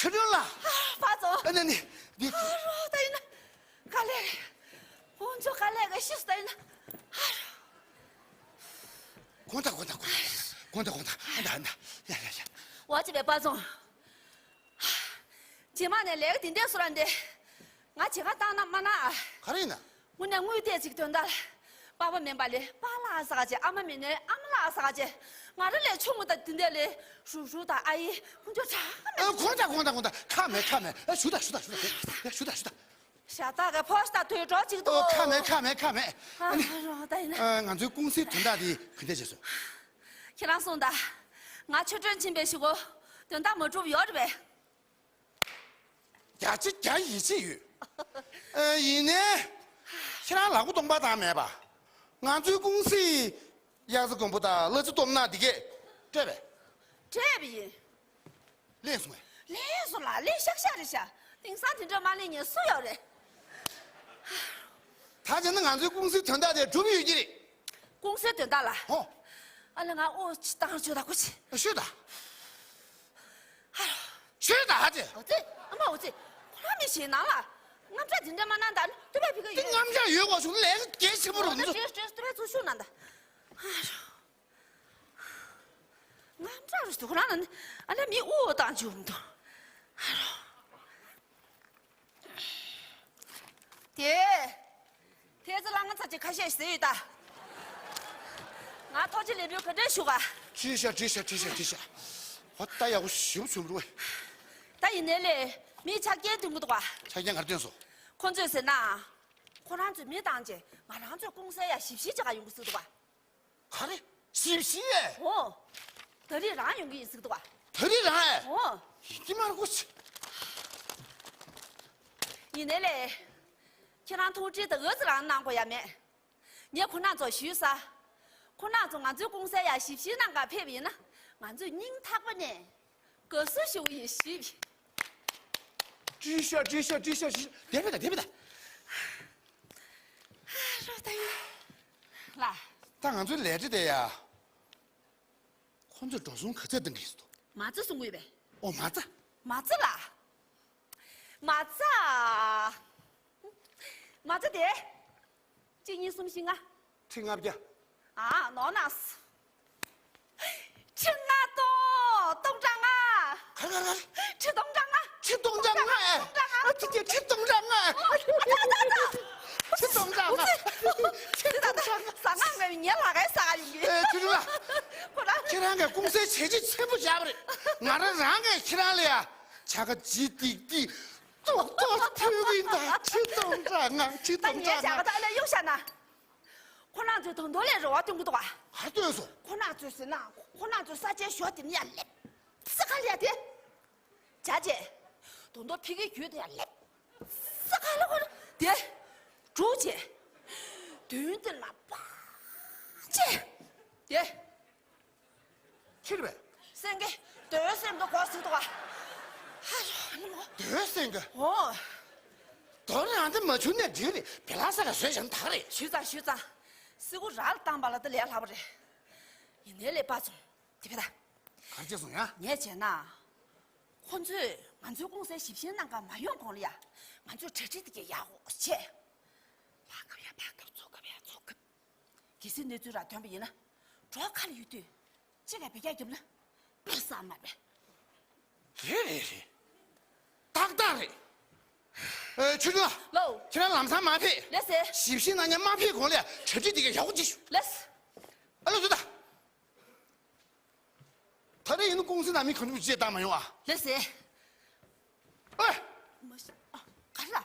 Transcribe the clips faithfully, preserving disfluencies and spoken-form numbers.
ཆོས་སྒྲོན་ལགས། ཨ། པ་ཚོ། ཨ་ནི་ནི། འདི། ཨ་རོ། ད་ཡིན་ན། དཀའ་ལས་རེད། ཁོང་ཚོ་དཀའ་ལས་ཀ་ཤི་སོང་། ད་ཡིན་ན། ཨ་རོ། དགོངས་དག། དགོངས་དག། དགོངས་དག། དགོངས་དག། ཨ་ད་ཨ་ད། ཡ་ཡ་ཡ། འོ་ཅི་བས་པ་ཚོ། རྗེས་མ་ནས་ལས་ཀ་དེ་འདྲས་སུ་ར་འདི། ང་བྱེད་ག་བཏང་ན་མ་ན་ཨ། ག་རེ་ཡིན་ན། དངོས་གནས་དངོས་བལྟས་ཅིག་དོན་དག་པ་ཕ་མིན་པ་ལས་པཱ་ལགས་ཟེར་ག་བྱས། ཨ་མ་མིན་ནས་ཨ་མ་ལགས་ཟེར་ག་བྱས། ང་རང་ལས་ཆུང་ངུ་དང་དེ་འདྲས་ལས་རུག་རུག་དང་ཨ་ཡེ་ཁོང་ཚོ་གྲགས་མེད། ཨ། དགོངས་དག། དགོངས་དག། དགོངས་དག། ཁག་མེད། ཁག་མེད། ཨ། ཞུ་དང་། ཞུ་དང་། ཞུ་དང་། ཞུ་དང་། ཞུ་དང་། ཤ་སྟག་གི་ཕོ་ཤ་དུད་འགྲོ་ཅིག་འདུག། ཨོ། ཁག་མེད། ཁག་མེད། ཁག་མེད། ཨ། ཨ་ནི། རོ། ད་ཡིན་ན། ཨ། ང་ཚོའི་ཀུང་སིའི་དོན་དག་དེ་ག་འདྲས་བྱས་སོང་། ཁྱེད་རང་གསུངས་དང་། ང་ཆོས་སྒྲོན་ཕྱིན་པའི་གཞུག་གུ་དོན་དག་མ་འགྲུབ་ཡོད་རེད་པས། བརྒྱ་ཆ་བརྒྱ་ཡིད་ཆེས་ཡོད། ཨ། ཡིན་ནའི་ཁྱེད་རང་ལག་པ་སྟོང་པ་བཏང་མེད་པ། ང་ཚོའི་ཀུང་སིའི་གཡག་རྩེ་མགོན་པོ་དང་གླ་རྩེ་སྟོབས་ནག་འདི་གས་སྤྲད་པས། སྤྲད་པ་ཡིན། ལེན་སོང་ངས། ལེན་སོང་ལ། ལེན་ཤག་ཤག་རེད་ཤག། དེང་སང་དེ་འདྲ་མ་ལེན་མཁན་སུ་ཡོད་རེད། ད་བྱས་ན་ང་ཚོའི་ཀུང་སིའི་དོན་དག་དེ་འགྲུབ་ཡོད་ཀྱི་རེད། ཀུང་སིའི་དོན་དག་ལ། ཧོ། ཨ་ལ། ང་ཨོ་ཅི་བཏང་ཆོག་ད་གོ་ཆེ། ཤོད་ད། ཧ་རོ། ཤོད་ད་ཧ་ཅེ། ཨོ་ཙི། ཨ་མ་ཨོ་ཙི། ཁོ་རང་མི་ཞིག་ནང་ལ་དངངས་སྐྲག་དེ་འདྲ་མ་གནང་ད། ལྟོས་པ་ཕི་ཀ་དེ་ཡོད། དངངས་སྐྲག་ཡོད་གོ་ཞུ་ལས་ཀྱི་ཞིབ་པོ་རུ་འདུག། ལྟོས་པ་ཚུར་ཤོད་ན་ད། ཧ་རོ། དངངས་སྐྲག་རུ་ཞུ། ཁོ་རང་ལ་ནི་ཨ་ལ་མི་ཨོ་བཏང་ཆོག་མི་འདུག། ཧ་རོ། དེ། དེ་ཚོ་ལ་ང་ཚ་ཅིག་ཁ་ཤས་ཟེར་ཡོད་ད། ང་ཐོག་ཅིག་ལས་འབུལ་ག་འདྲ་ཞུ་ག། བྲིས་ཤག། བྲིས་ཤག། བྲིས་ཤག། བྲིས་ཤག། ཧོ། ད་ཡག་པོ་ཞིབ་ཆུང་རུ། ད་ཡིན་ནའི་ལས་མི་ཆ་རྐྱེན་སྟོན་གི་འདུག་ག། ཆ་རྐྱེན་ག་རེ་སྟོན་སོང་། ཁོ་ཚོས་ཟེར་ན། ཁོ་རང་ཚོས་མི་བཏང་རྗེས་ང་རང་ཚོའི་ཀུང་སི་ཡ་ཞིབ་བཤེར་བྱེད་ག་ཡོང་གི་ཟེར་འདུག་ག། ག་རེ། ཞིབ་བཤེར་ཨེ། འོ། ད་རེས་རང་ཡོང་གི་ཡིན་ཟེར་གི་འདུག་ག། ད་རེས་རང་ཨེ། འོ། ཡིན་གྱི་མ་རེད་གོ་ཆེ། ཡིན་ནའི་ལས། ཁྱེད་རང་ཐུགས་ཁྲལ་ད་ག་ཚོད་རང་གནང་དགོས་ཡ་མེད། ངས་ཁོ་རང་ཚོ་ཞུས་ས། ཁོ་རང་ཚོ་ང་ཚོའི་ཀུང་སི་ཡ་ཞིབ་བཤེར་གནང་ག་ཕེབས་ཡིན་ན། ང་ཚོས་སྙིང་ཐག་པ་ནས་དགའ་བསུ་ཞུ་གི་ཡིན་ཞུས། བྲིས་ཤག། བྲིས་ཤག། བྲིས་ཤག། བྲིས་ཤག། བདེ་མོ་ད། བདེ་མོ་ད། ཧ་རོ། ད་ཡིན་ལ། ད་ང་ཚོའི་ལས་བྱེད་དེ་ཡ། ཁོང་ཚོས་འགྲོ་སོང་ག་ཚད་འདང་གི་ཡིན་ཟེར་འདུག། མ་རྩ་གསུང་གི་ཡོད་པས། ཨོ། མ་རྩ། མ་རྩ་ལ། མ་རྩ། མ་རྩ་དེ། གཅིག་གཉིས་གསུམ་བཞི་ལྔ། ཁྲི་ལྔ་བརྒྱ། ཨ། ནོར་ན། ཁྲི་ལྔ་སྟོང་། སྟོང་ཕྲག་ལྔ། ག་རེ། ག་རེ། ག་རེ། ཁྲི་སྟོང་ཕྲག་ལྔ། ཁྲི་སྟོང་ཕྲག་ལྔ་ཨེ། སྟོང་ཕྲག་ལྔ། ཨ་ཙི་ཙི། ཁྲི་སྟོང་ཕྲག་ལྔ་ཨེ། ཨ་ཙི་ཙི་ཙི། ཁྲི་སྟོང་ཕྲག་ལྔ། ཁྲི་སྟོང་ཕྲག་ལྔ། ཟ་ང་མེད་ངའི་ལག་གིས་ཟ་ག་ཡོང་གི། ཨེ། ཆུ་ཆུ་ལགས། ཁོ་རང་། ཁྱེད་རང་གིས་ཀུང་སི་བྱས་རྗེས་ཆེན་པོ་བཞག་པ་རེད། ང་རང་རང་གིས་ཁྱེད་རང་ལ་ཡ། བྱ་དགའ་ལྗིད་ཏིག་ཏིག་ཏོག་ཏོག་ཕུལ་གི་ཡིན་ད། ཁྲི་སྟོང་ཕྲག་ལྔ། ཁྲི་སྟོང་ཕྲག་ལྔ། ད་ངའི་བྱ་དགའ་ད་ལ་གཡུག་བཞག་ན། ཁོ་རང་ཚོས་ད་དུང་ལས་རོགས་པ་སྟོན་གི་འདུག་ག། ག་རེ་སྟོན་སོང་། ཁོ་རང་ཚོས་ཟེར་ན། ཁོ་རང་ཚོའི་ས་ཆའི་ཞོ་དེ་ནས་ཡར་སླེབས་ས་ག་ལ་ཡ་དེ། བྱས་རྗེས། ད་དུང་ཕ་གིའི་རྒྱུད་དེ་ཡར་སླེབས་ས་ག་ལ་ཁོ་རང་དེ། བསྒྲུགས་རྗེས། མདུན་དེ་ལ་ཕར་བྱས། དེ། ཕྱིར་བས། སེང་གེ། རྡོའི་སེང་གེ་གོ་ཟིག་འདུག་ག། ཧ་རོ། ནི་མོ། རྡོའི་སེང་གེ། འོ། རྡོ་རང་དེ་མ་བྱུང་ནས་འགྲིག་རེད། བེ་ལ་ས་ལ་བཟོས་བཞག་ན་ད་ག་རེད། ཞུས་ཙང་། ཞུས་ཙང་། སི་ཀུ་ར་ལ་བཏང་པ་ལ་དེ་ལས་སླ་པོ་རེད། ཡིན་ནའི་ལས་པ་ཚོ། དེ་བས་ད། ག་རེ་བྱས་སོང་ཡ། ངས་བྱས་ན། ཁོ་ཚོས་ང་ཚོའི་ཀུང་སིའི་ཞིབ་བཤེར་གནང་ག་མ་ཡོང་གོང་ལ་ཡ། ང་ཚོས་གྲ་སྒྲིག་དེ་གས་ཡག་པོ་བྱས། ཕར་རྒྱབ་ཡ་ཕར་རྒྱབ། ཚུར་རྒྱབ་ཡ་ཚུར་རྒྱབ། གལ་སྲིད་གནས་ཚུལ་ར་ཐོན་པ་ཡིན་ན། གྲོགས་ཁ་ལ་ཡོད་དུས། གཅིག་ལ་བེ་རྒྱག་རྒྱབ་ན། དཔེ་བསམ་མ་རེད། རེད་རེད་རེད། ཏག་ཏག་རེད། ཨེ། ཆུ་ཆུ་ལགས། ལོ། ཁྱེད་རང་ལམ་སང་མར་ཕེབས། ལགས་སེ། ཞིབ་བཤེར་གནང་མཁན་མ་ཕེབས་གོང་ལ་གྲ་སྒྲིག་དེ་གས་ཡག་པོ་བྱེད་ཤོག། ལགས་སེ། ཨ་ལོ། ལོས་ད། ད་རེས་ཡིན་ན་ཀུང་སི་ནང་མི་གང་བྱུང་བྱས་བཏང་མ་ཡོང་ཨ། ལགས་སེ། ཨེ། མ་གཞི། ཨ། ག་རེ་ལ།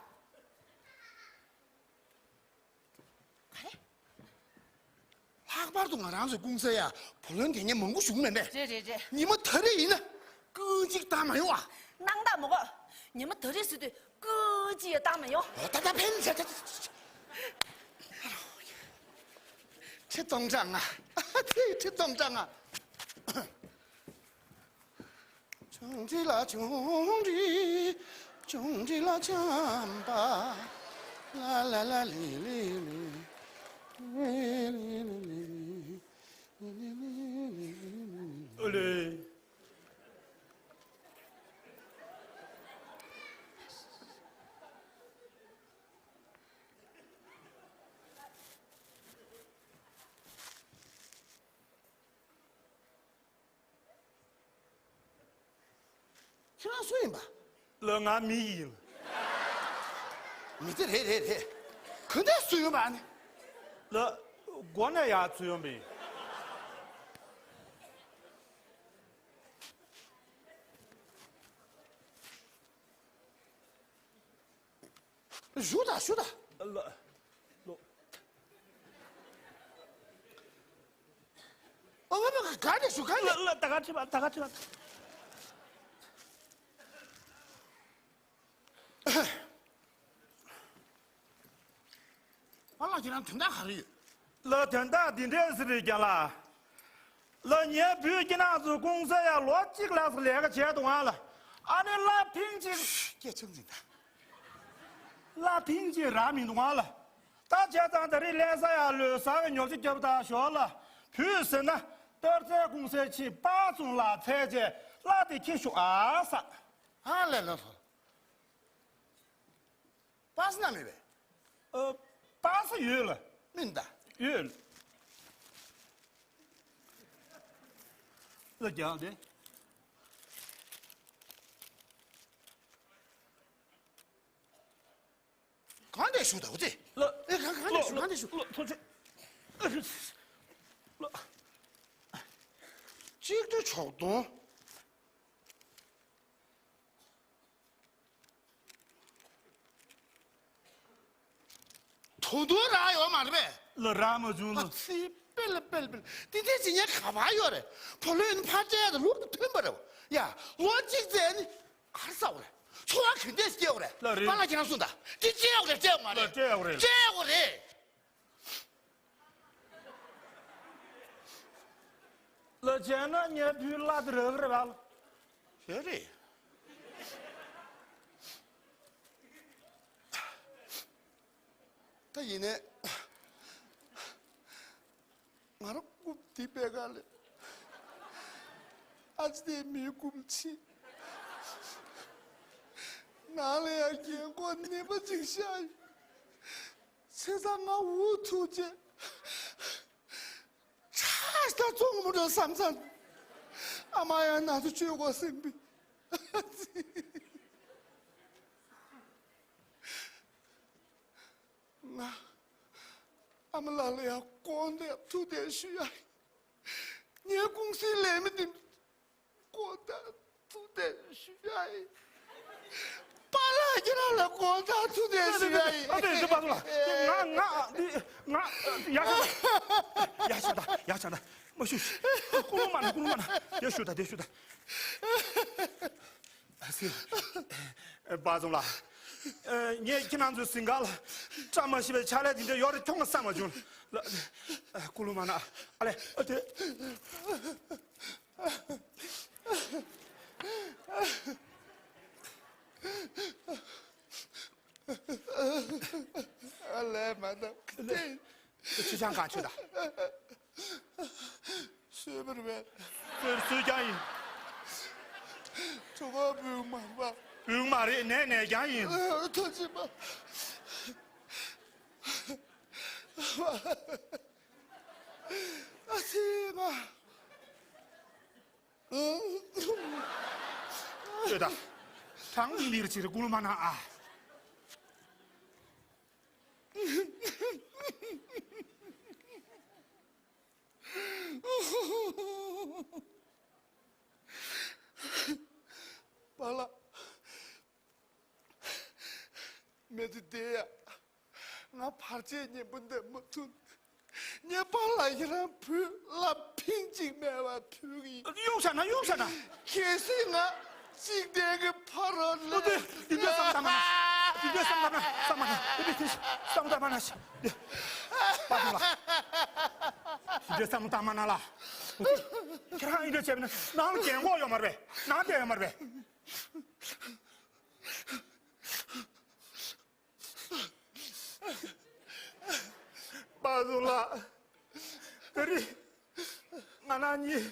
ག་རེ། ལྷག་པར་དུ་ང་རང་ཚོའི་ཀུང་སི་ཡ་བུ་ལོན་འདེད་མཁན་མང་པོ་བྱུང་མེད་པས། རེད་རེད་རེད། ཉི་མ་ད་རེས་ཡིན་ན་སྐུ་མཁྱེན་བཏང་མ་ཡོང་ཨ། གནང་ད་མོ་གོ། ཉི་མ་ད་རེས་ཟེར་དུས་སྐུ་མཁྱེན་བཏང་མ་ཡོང་། ཨོ། ད་ད་ཕན་ཆད་ཆད་ཆད། ཁྲི་སྟོང་ཕྲག་ལྔ། ཁྲི་སྟོང་ཕྲག་ལྔ། ཆུང་འདྲིས་ལ་ཆུང་འདྲིས། ཆུང་འདྲིས་ལ་འཆམ་པ། ལ་ལ་ལ་ལི་ལི་ལི། ཨོ་ལེ། ཁྱེད་རང་སུ་ཡིན་པ། ལགས། ང་མི་ཡིན། མི་དེ་རེད་རེད་རེད། ག་འདྲས་སུ་ཡོང་པ་ཨ་ནི། ལགས། སྒོ་ནས་ཡར་ཚུར་ཡོང་པ་ཡིན། བཞུགས་དང་བཞུགས་དང་། ལགས། ལགས། ཨ་མ་མ་ག་ག་ནས་བཞུགས་ག་ནས། ལགས། ལགས། ད་ག་ཁྲིད་པ། ད་ག་ཁྲིད་པ། ཨ་ལགས། ཁྱེད་རང་དོན་དག་ག་རེ་ཡོད། ལགས། དོན་དག་འདི་འདྲས་ཟེར་རེད་ཀྱང་ལགས། ལགས། ངའི་བུས་ཁྱེད་རང་ཚོའི་ཀུང་སི་ཡར་ལོ་གཅིག་ལྷག་ཙམ་ལས་ཀ་བྱས་འདུག་ཨ་ལགས། ཨ་ནི་གླ་ཕིང་གཅིག་སྐད་ཆུང་ཙམ་ད། གླ་ཕིང་གཅིག་རག་མི་འདུག་ཨ་ལགས། ད་བྱས་ཙང་ད་རེས་ལྷ་ས་ཡར་ལོ་གསར་བའི་ཉོ་ཆ་རྒྱབ་ད་ཞོར་ལ་བུས་ཟེར་ན་གཏེར་རྫས་ཀུང་སིར་ཕྱིན་པ་ཚུར་ལ་འཚོལ་རྗེས་གླ་དེ་འཁྱེར་ཤོག་ཨ་ཟེར། ཨ་ལས་ལགས་སོ། པ་སེ་ན་མེད་པས། ཨ། པ་སེ་ཡོད་ལགས། མིན་ད། ཡོད། ལགས། རྒྱག་དེ། གང་ནས་ཞུ་ད་འོ་དེ། ལགས། ཨེ་གང་གང་ནས་ཞུ། ལགས། གང་ནས་ཞུ། ལགས། ལགས། ཐུགས་རྗེ་ཆེ། ལགས། གཅིག་ཏུ་ཆོག་དོན། ད་དུང་རག་ཡོད་མ་རེད་པས། ལགས། རག་མ་བྱུང་། ཨ་ལགས། ཙི། དཔེ་ལ་དཔེ་ལ་དཔེ་ལ། དེ་འདྲས་བྱེད་མཁན་ག་པར་ཡོད་རེད། བུ་ལོན་ཕར་སྤྲད་དང་ལུག་མཐུན་པ་རེད་པ། ཡ། ལོ་གཅིག་ཙམ་ནི་ག་རེ་ཟ་དགོས་རེད། འཚོ་བ་ག་འདྲས་སྐྱེལ་དགོས་རེད། ལགས་རེད། པཱ་ལགས་ཁྱེད་རང་གསུངས་དང་། དེ་སྤྲད་དགོས་རེད་སྤྲད་དགོས་མ་རེད། ལགས། སྤྲད་དགོས་རེད། སྤྲད་དགོས་རེད། ལགས། བྱས་ན་ངའི་བུའི་གླ་དེ་རག་གི་རེད་པ། རེད་རེད། ད་ཡིན་ནའི་ང་རང་རྐུབ་འདི་པད་ཁ་ལས། ཨ་ཅེ་དེ་མིའི་རྐུབ་ཕྱིན། ནང་ལ་ཡང་རྒན་གོག་ནད་པ་ཅིག་ཤར་ཡོད། བྱས་ཙང་ང་འུ་ཐུག་རྗེས་ཁྲ་ཞིག་ད་བཙོང་མི་འགྲོ་བསམ་ཙང་། ཨ་མ་ཡང་ན་ཚ་བཅོས་དགོས་ཟེར་བས། ང་ཨ་མ་ལགས་ལ་ཡང་དགོངས་དག་ཐུགས་གཏད་ཞུ་ཡ་ཡིན། ངའི་ཀུང་སིའི་ལས་མི་དེ་དགོངས་དག་ཐུགས་གཏད་ཞུ་ཡ་ཡིན། པཱ་ལགས་ཁྱེད་རང་ལ་དགོངས་དག་ཐུགས་གཏད་ཞུ་ཡ་ཡིན། ཨ་ཙི་ཙི། པཱ་ལགས་ང་ང་འདི་ང་ཡར་ཤོག་ཡར་ཤོག་ད། ཡར་ཤོག་ད། མ་ཞུ། ཀུ་ལུ་མ་ན། ཀུ་ལུ་མ་ན། དེ་ཞུ་ད། དེ་ཞུ་ད། ཨ་ཙི། པཱ་ཙུང་ལགས། ངས་ཁྱེད་རང་ཚོའི་གཟིམ་ཁང་ལ་བཀྲ་མ་ཤིས་པའི་ཕྱག་ལས་འདི་འདྲ་ཡོད་རེད་ཁྱོང་ང་བསམ་མ་བྱུང་། ལགས། ཀུ་ལུ་མ་ན། ཨ་ལས། ཨ་དེ། ཨ་ལས་མ་ན། ཁྱེད་ཆང་གང་ཆུ་ད། སོས་པར་བས། སོས་སོས་ཀྱང་ཡིན། གྲོད་ཁོག་བུད་མ་པ། བུད་མ་རེད། ནས་ནས་ཀྱང་ཡིན། ཐོ་ཅི་པ། ཨ་ཙི་མ། ཨོ་ད། གྲང་མི་ལིར་ཅིར་ཀུ་ལུ་མ་ན་ཨ། པཱ་ལགས། མེ་ཏི་དེ་ཡ། ང་བར་ཆད་ཉེན་པོ་འདི་མ་ཐུག་ངས་པཱ་ལགས་ཁྱེད་རང་བུ་གླ་ཕིང་གཅིག་མེད་པ་ཕུལ་གི་ཡིན། གཡུག་བཞག་ན། གཡུག་བཞག་ན། གལ་སྲིད་ང་འཇིག་རྟེན་གྱི་ཕ་རོལ་ལ། འདི་འདི་འདི་བསམ་བཏང་མ་ན། འདི་འདི་བསམ་བཏང་མ་ན། བསམ་མ་ན། འདི་འདི་བསམ་བཏང་མ་ན། འདི། པཱ་ལགས། འདི་བསམ་བཏང་མ་ན་ལ། ཁྱེད་རང་འདི་འདྲ་བྱས་ན་ནང་ལ་རྒན་གོག་ཡོད་མ་རེད། ནང་བསྡད་ཡོད་མ་རེད། པཱ་ལགས། ད་རེས་ང་རང་གཉིས་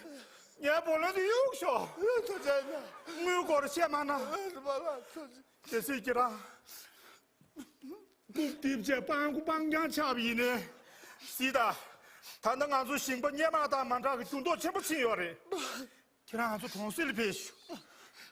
ངའི་བུ་ལོན་དེ་གཡུག་ཤོག་ཐུགས་རྗེ་གནང་། དངུལ་སྐོར་བཤད་མ་གནང་། ཨ་རེད་པཱ་ལགས། ཐུགས་རྗེ། གལ་སྲིད་ཁྱེད་རང་རྐུབ་རྡིབ་བྱས་སྤང་ཁུ་སྤང་རྐྱང་ཆགས་པ་ཡིན་ནའི་གཟིགས་དང་། ད་ལྟ་ང་ཚོ་ཞིང་པ་སྔོན་མ་དང་མ་འདྲ་བའི་འགྱུར་ལྡོག་ཆེན་པོ་ཕྱིན་ཡོད་རེད། ཁྱེད་རང་ང་ཚོ་གྲོང་གསེབ་ལ་ཕེབས་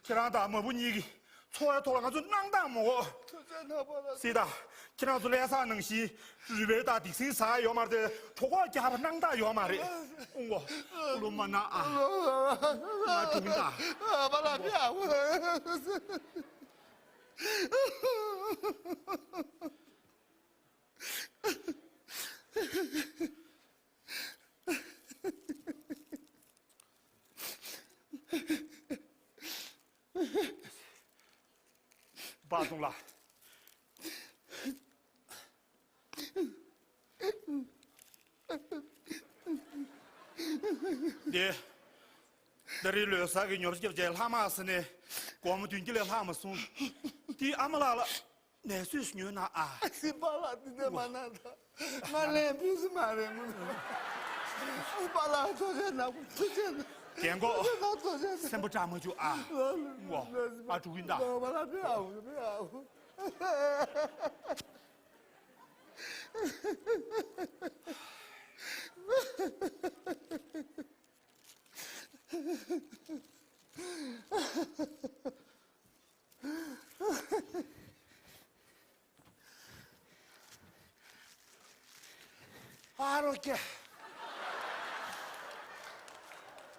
ཤོག་ཁྱེད་རང་དང་མ་བུ་གཉིས་ཀྱི་འཚོ་བའི་ཐོག་ལ་ང་ཚོ་སྣང་དག་མ་གོ། ཐུགས་རྗེ་གནང་པ་ལགས། སྲིད་ད། ཁྱེད་རང་ཚོ་ལས་ས་ནང་བཞིན་རུས་སྦལ་དང་སྡིག་སྲིན་ཟ་ཡ་ཡོད་མ་རེད་དེ། གྲོད་ཁོག་རྒྱགས་པ་སྣང་དག་ཡོད་མ་རེད། ཨུང་གོ། ཀུ་ལུ་མ་ན་ཨ། ང་འགྲོ་གི་ཡིན་ད། པ་ལགས་ཕེབས་ཨ། པ་སོང་ལ། དེ། ད་རེས་ལོ་གསར་གྱི་ཉོ་ཆ་རྒྱབ་བྱས་ལྷག་མ་ཟེར་ནས་སྒོར་མོ་བདུན་བརྒྱ་ལས་ལྷག་མ་སོང་། དེ་ཨ་མ་ལགས་ལ། ནས་སུས་ཉོས་ན་ཨ། སྲིད་པ་ལགས་འདི་འདྲ་མ་གནང་ད། ང་ལན་ཕུལ་སྲིད་མ་རེད་མོ། སྲིད་པ་ལགས་ཐུགས་རྗེ་གནང་། ཐུགས་རྗེ་གནང་། རྒན་གོག་ཐུགས་རྗེ་གནང་། ཐུགས་རྗེ་གནང་། སེམས་པ་སྐྲག་མ་བཅུག་ཨ། ཨོ། ཨ་འགྲོ་གི་ཡིན་ད། པ་ལགས་ཕེབས་ཨ། ཕེབས་ཨ། ཨ་རོ་ཀྱེ།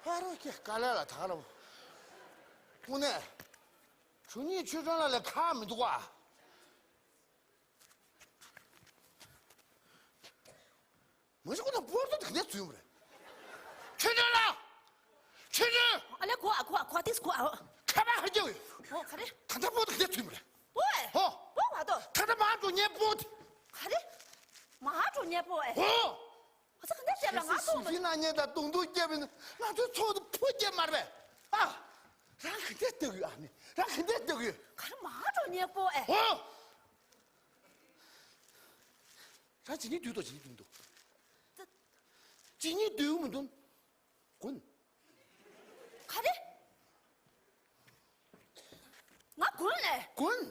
ཨ་རོ་ཀྱེ་དཀའ་ལས་ལ་ད་ར་བོ། དངོས་གནས། ཆུ་གཉིས་ཆུ་ཁྲོན་ལ་ལས་ཁག་མི་འདུག་ག། མ་གཞི་ཁོ་ན་པོར་ཏོ་དེ་ག་ནས་ཚུད་ཡོང་རེད། ཆོས་སྒྲོན་ལགས། ཆོས་སྒྲོན། ཨ་ལེ་གོ་ཨ་གོ་ཨ་གོ་ཨ་ཏིས་གོ་ཨ། ཁ་པར་ཧར་རྒྱག་ཡོད། ཨོ་ག་རེ། ད་ལྟ་པོར་ཏོ་ག་ནས་ཚུད་ཡོང་རེད། པོ་ཨེ། ཧོ། པོ་བ་དོ། ད་ལྟ་མ་འགྲོ་ཉེ་པོ་དེ། ག་རེ། མ་འགྲོ་ཉེ་པོ་ཨེ། ཧོ། ཨ་ཙི་ག་འདྲ་བཤད་ལ་ང་ཚོ་ཞིག་ན་ཉེ་ད་དུང་དུང་སྐྱེ་བའི་ང་ཚོའི་ཚོགས་དུ་ཕོ་སྐྱེ་མར་བས། ཨ། རང་ག་འདྲ་ལྟ་གི་ཡོད་ཨ་ནི། རང་ག་འདྲ་ལྟ་གི་ཡོད། ག་རེ་མ་འགྲོ་ཉེ་པོ་ཨེ། ཧོ། རང་ཇི་སྙེད་སྡུག་དང་ཇི་སྙེད་སྡུག་མི་འདུག་ད། ཇི་སྙེད་སྡུག་མི་འདུག་ཀུན། ག་རེ། ང་ཀུན་ལས། ཀུན།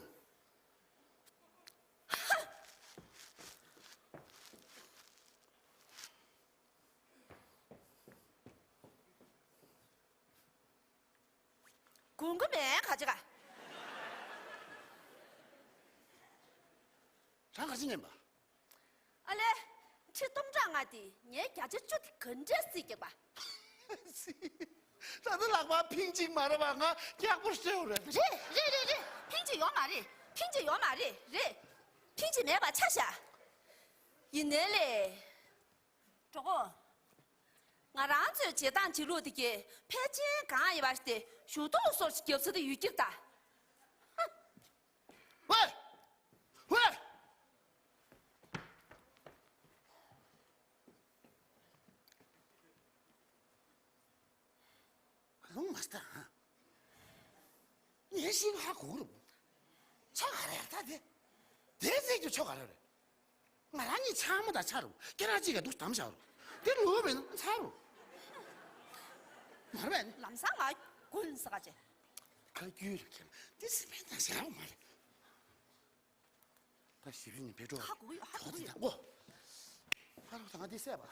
དགོངས་ཀྱི་མེད་ག་ཅི་ག། རང་ག་ཅི་ཉན་པ། ཨ་ལེ། ཁྲི་སྟོང་ཕྲག་ལྔ་དེ་ངའི་བརྒྱ་ཆ་བཅུ་དེ་ག་འདྲས་སྲིད་ཀྱག་པ། ད་ནི་ལག་པ་ཕིང་གཅིག་མ་རེད་པ། ང་སྐྱག་པོ་སྤྲེའུ་རེད། རེད་རེད་རེད་རེད། ཕིང་གཅིག་ཡོད་མ་རེད། ཕིང་གཅིག་ཡོད་མ་རེད་རེད། ཕིང་གཅིག་མེད་པ་ཆ་བཞག་ཡིན་ནའི་ལས། གྲོགས་པོ། ང་རང་ཚོའི་བྱེད་སྟངས་བྱེད་ལུགས་དེ་གས་ཕལ་ཆེར་གང་ཡིན་པ་ཞིག་དེ་ཞུ་གཏུག་སོགས་ཀྱི་རྒྱབ་ས་དེ་ཡོད་ཀྱི་རེད་ད། ཧ། ཝེ། ཝེ། ལུང་མ་སྟ་ཧ། ངས་ཤིང་ཧ་གོ་རུ། ཆོ་ག་རེ་ད་དེ། དེ་ཟེར་རྒྱུ་ཆོ་ག་རེ་རེད། ང་རང་གཉིས་ཆང་མོ་དང་ཆ་རུ་ཁྱེད་རང་གཅིག་ག་འདུག་དམ་བཞག་རུ། དེ་ལོས་མེད་ན་ཚ་རུ། མར་བས་ནི། ལམ་སང་ང་དགོན་ས་ག་ཅེ། ཁ་རྒྱུས་རུ་ཁྱེར་དེ་སི་མེད་དང་ཞེ་རག་མ་རེད། ད་ཞིབ་ཞིབ་ནི་བེད་སྤྲོད་ཧ་གོ་ཡོད་ཧ་གོ་ཡོད། ཨོ། ཧ་རོ་ད་ང་འདི་སད་པ།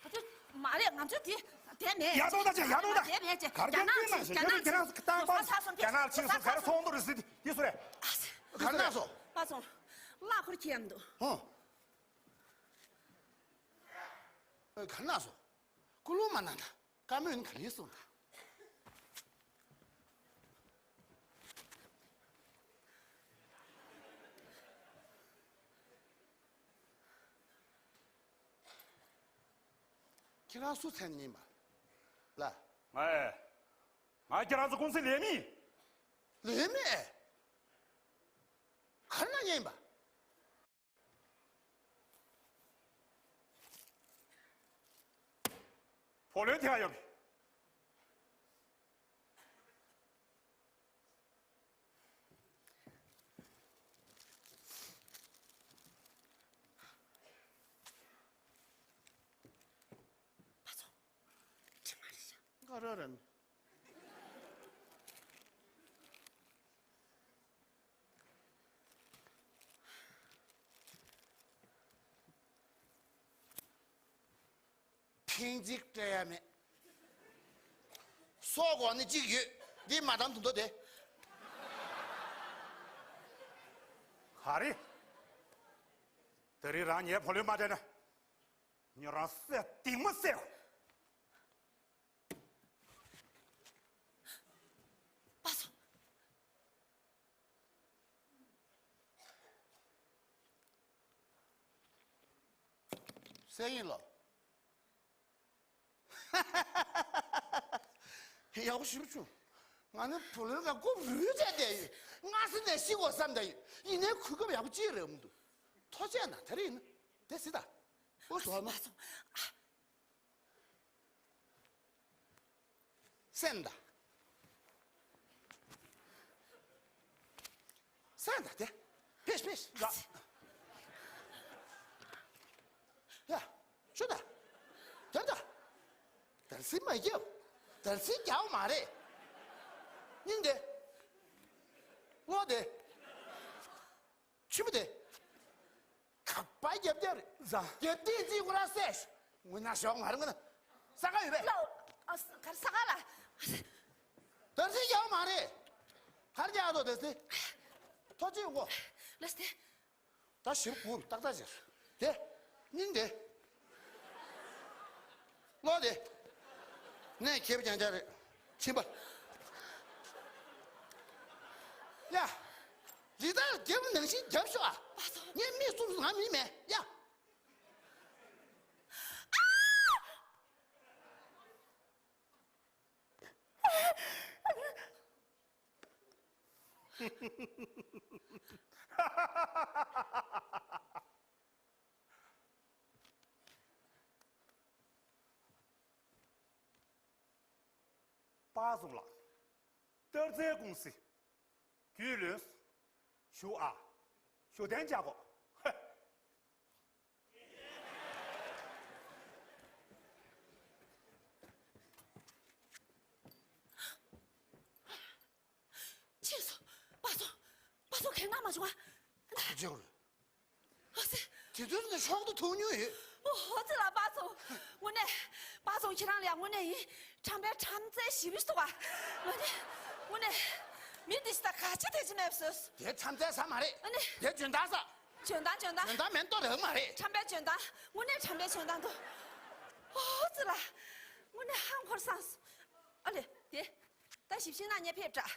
ཨ་ཅེ། མ་རེད་ང་ཚོ་དེ་དེ་མེད། ཡ་ཏོ་ད་ཅེ་ཡ་ཏོ་ད། དེ་མེད་ཅེ། གར་རྒྱ་རྒྱ་ནག་ཅིག་རྒྱ་ནག་ཅིག་ཁྱེད་རང་ཚོ་ཁ་བཏང་པ་རྒྱ་ནག་ཕྱིན་སོང་གར་ཚོང་དུ་རེ་སྲིད་དེ་སུ་རེད། གར་ན་སོ། པ་སོང་། གླ་འཁོར་ཁྱེར་ཡ་མི་འདུག་ཧོ། གར་ན་སོ། ཀུ་ལུ་མ་ན་ད། བཀའ་མོལ་ནི་ག་ལེར་གསུངས་དང་། ཁྱེད་རང་སུ་མཚན་ཡིན་པ། ལ། ང་ཨེ། ང་ཁྱེད་རང་ཚོ་ཀུང་སི་ལས་མི། ལས་མི་ཨེ། ག་རེ་ལ་ཡིན་པ། བུ་ལོན་ཐེངས་ཡོད་པས། ཕ་ཚོ། ཁྲི་མ་རེད་ཤག་ང་ར་ར་ནི། ཕིང་གཅིག་སྤྲད་ཡ་མེད། སྲོག་གོ་ནི་གཅིག་ཡོད། འདི་མ་དང་དུ་འདོད་དེ། ག་རེ། ད་རེས་རང་ངའི་བུ་ལོན་མ་སྤྲད་ན། ཉོ་རང་སྲས་སྡིག་མ་སྲས། པ་སོ། སྲས་ཡིན་ལོ། ཡག་པོ་ཞིབ་བྱུང་། ང་ནི་བུ་ལོན་ལ་མགོ་རུས་བྱས་བསྡད་ཡོད། སྔ་ས་ནས་ཤི་དགོས་བསམ་བསྡད་ཡོད། ཡིན་ནའི་གོ་སྐབས་ཡག་པོ་ཅིག་རེད་མི་འདུག་ཐོ་ཆད་ན་ད་རེས་ཡིན་ན་དེ་སྲིད་ད། ཨོ་ཟོ་མ། སེམས་ད། སེམས་ད་དེ། ཕེས་ཕེས་ད། ཡ། ཤོད་ད། དེར་ད། དར་སི་མ་རྒྱབ། དར་སི་རྒྱབ་མ་རེད། སྙིང་དེ། བློ་དེ། ཆུ་མི་དེ། ག་པ་རྒྱབ་རྒྱབ་རེད། ཟ། རྒྱབ་དེ་ཅི་ཁོ་ར་སེ། ངུ་ན་ཞོག་མ་རེད་ངུ་ན། ས་ག་ཡོད་པས། ལོ། ཨ་ས་ག་ས་ག་ལ། དར་སི་རྒྱབ་མ་རེད། གར་རྒྱག་དོ་དར་སི། ཐོ་ཅི་ཡོང་གོ། ལ་སྟེ། ད་ཞིབ་གུར་ཏག་ཏག་བྱས། དེ། སྙིང་དེ། བློ་དེ། ནས་ཁེབས་ཀྱང་ཀྱང་རེད། ཕྱིན་པ། ཡ། ལི་ཏར་རྒྱབ་ནང་བཞིན་རྒྱབ་ཤོག་ཨ། ངས་མི་གསུམ་ང་མི་མེད་ཡ། པ་སོང་ལགས། གཏེར་རྫས་ཀུང་སི། རྒྱུས་ལོན། ཞུ་ཨ། ཞུ་གཏན་འཇགས་གོ། ཧེ། ཕྱིན་སོང་། པ་སོང་། པ་སོང་། གན་ན་མ་བྱུང་ཨ། ཇོ། ཨ་ཙི། དེ་དུས་ནས་ཤོག་ཏུ་ཐུག་མྱོང་ཡོད། ཨོ་ཨ་ཙི་ལ་པ་སོང་། དངོས་གནས། པ་སོང་ཁྱེད་རང་ལ་ཡང་དངོས་གནས་ཡིན། ཁྲམ་པའི་ཁྲམ་རྩལ་ཞིབ་སོ་བ། ང་ནི། དངོས་གནས། མི་འདི་ཞིག་ད་ག་ཅི་དེ་ཅི་མེད་སོས། དེ་ཁྲམ་རྩལ་ས་མ་རེད། ཨ་ནི། དེ་འཇོན་ཐང་ས། འཇོན་ཐང་འཇོན་ཐང་། འཇོན་ཐང་མེད་ཏོ་རེད་མ་རེད། ཁྲམ་པའི་འཇོན་ཐང་། དངོས་གནས་ཁྲམ་པའི་འཇོན་ཐང་དོ། ཨོ་ཙི་ལ། དངོས་གནས་ཧང་ཁོར་སངས། ཨ་ལེ་དེ། ད་ཞིབ་ཤིང་ན་ཉེ་ཕེབས་འདྲ།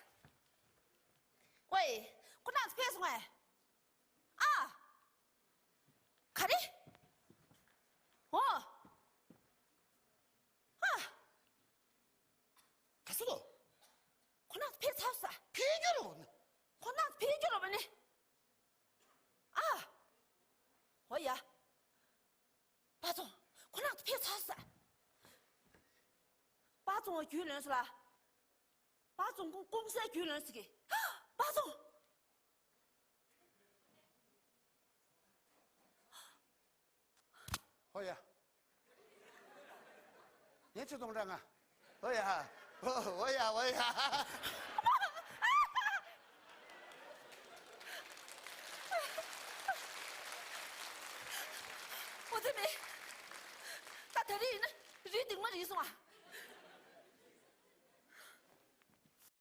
ཝེ། ཁོ་རང་ཚོ་ཕེབས་སོང་ངས། ཨ། ག་རེ། ཨོ། ཨ། ག་སུ་དོ། ཁོ་རང་ཚོ་ཕེབས་ཚར་ས། ཕེབས་རྒྱུ་རེད་བ་ནི། ཁོ་རང་ཚོ་ཕེབས་རྒྱུ་རེད་བ་ནི། ཨ། ཨོ་ཡ། པ་ཚོ། ཁོ་རང་ཚོ་ཕེབས་ཚར་ས། པ་ཚོ་རྒྱུས་ལོན་སོང་ལ། པ་ཚོ་ཀུང་ཀུང་སའི་རྒྱུས་ལོན་ཟེར་གི། པ་ཚོ། ཧོ་ཡ། ངས་ཆུ་དོང་འདྲ་ང་། ཧོ་ཡ། ཧོ་ཧོ་ཡ་ཧོ་ཡ། འོ་དེ་མེད། ད་དེ་རིང་ཡིན་ན་རི་སྡིག་མ་རིག་སོང་ཨ།